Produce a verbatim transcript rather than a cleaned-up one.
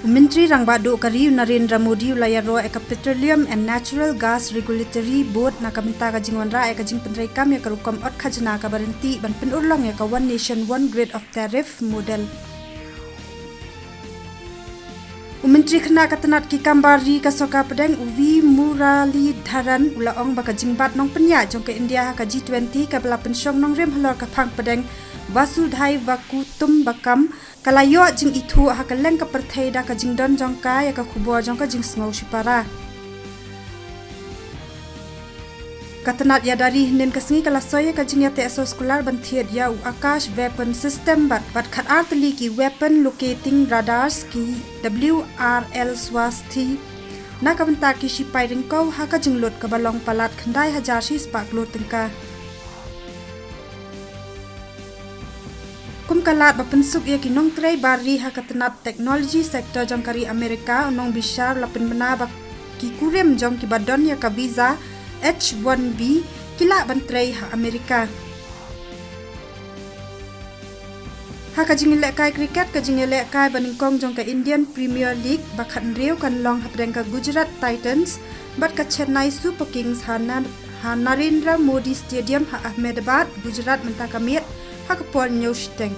U Myntri Rangbah Duh ka ri u Narendra Modi u la ïaroh ïa ka Petroleum and Natural Gas Regulatory Board na ka bynta ka jingwanrah ïa ka jingpyntreikam ïa ka rukom ot khajna kaba ryntih ban pynurlong ïa ka One Nation One Grid of Tariff model. U Myntri Khynnah ka tnat ki kam bar ri ka sorkar pdeng u V Muralidharan u la ong ba ka jingbat nongpynïaid jong ka India ha ka G twenty kaba la pynshong nongrim halor ka phang pdeng Vasudhaiva Kutumbakam ka la ïoh jingithuh ha kylleng ka pyrthei da ka jingdon jong ka ïa ka khubor jong ka jingsngew shipara. Ka tnat ïada ri hynnin ka sngi ka la soi ïa ka jingïateh soskular ban thied ïa u Akash Weapon System bad, bad khatar tylli ki Weapon Locating Radars ki W R L Swasthi na ka bynta ki shipai ryngkew ha ka jinglut kaba long palat khyndai hajar shispah klur tyngka. Kum ka lad ba pynsuk ïa ki nongtrei bar ri ha ka tnat technology sector jong ka ri Amerika, u nongbishar u la pynbna ba ki kurim jong kiba don ïa ka visa H one B ki lah ban trei ha Amerika. Ha ka jingïalehkai cricket, ka jingïalehkai banyngkong jong ka Indian Premier League ba khathynriew kan long hapdeng ka Gujarat Titans bad ka Chennai Super Kings ha Na-, ha Narendra Modi Stadium ha Ahmedabad, Gujarat mynta ka miet ha ka por hynñiew shiteng.